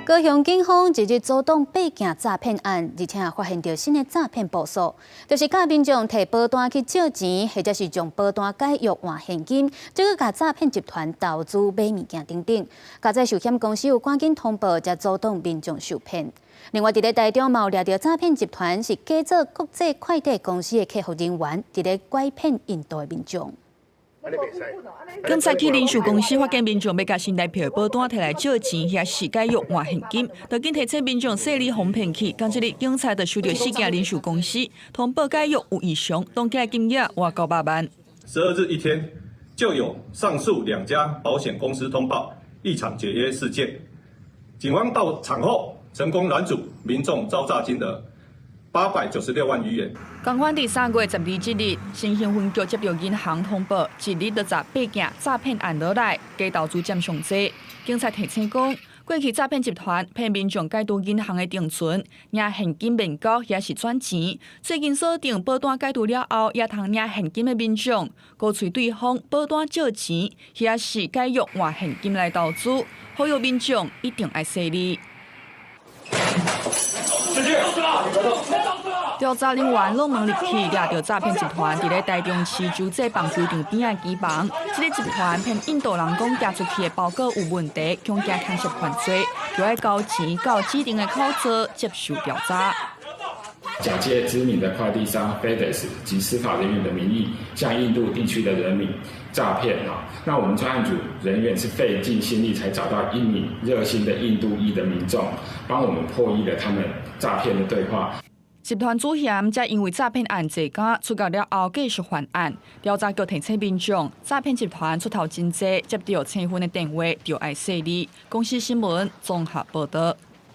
高雄警方一日阻擋八件詐騙案，而且發現著新的詐騙步數，就是教民眾提保單去借錢，或者是將保單解約換現金，這閣共詐騙集團投資買物件等等。佳哉壽險公司有趕緊通報，才阻擋民眾受騙。另外，佇咧台中嘛有掠著詐騙集團是假做國際快遞公司的客服人員，佇咧拐騙印度的民眾。警察去人壽公司發現民眾欲共新台票保單提來借錢，抑是解約換現金，就緊提醒民眾細膩防騙器。仝這日警察就收著四間人壽公司通報解約有異常，總計金額倚900萬。 12日一天就有上述兩家保險公司通報異常解約事件，警方到場後成功攔阻民眾遭詐金額896萬餘元。仝款佇3月12這日，新興分局接著銀行通報，一日就查八件詐騙案落來，假投資佔上濟。警察提醒講，過去詐騙集團騙民眾解除銀行的定存，領現金面交，抑是轉錢。最近鎖定保單解除了後，也通領現金的民眾，鼓吹對方保單借錢，抑是解約換現金來投資，呼籲民眾一定愛細膩。調查人員攏門入去掠著詐騙集團，佇咧台中市洲際棒球場邊仔機房。這个集團騙印度人講寄出去的包裹有問題，恐驚牽涉犯罪，就愛交錢到指定的口座接受調查。假借知名的快遞商 FedEx 及司法人員的名義，向印度地區的人民詐騙。哈，那我們專案組人員是費盡心力才找到一名熱心的印度裔的民眾，幫我們破譯了他們詐騙的對話。集團主嫌才因為詐騙案坐監，出獄了後繼續犯案。調查局提醒民眾，詐騙集團出頭真濟，接著詐騙的電話就愛細膩。公視新聞綜合報導。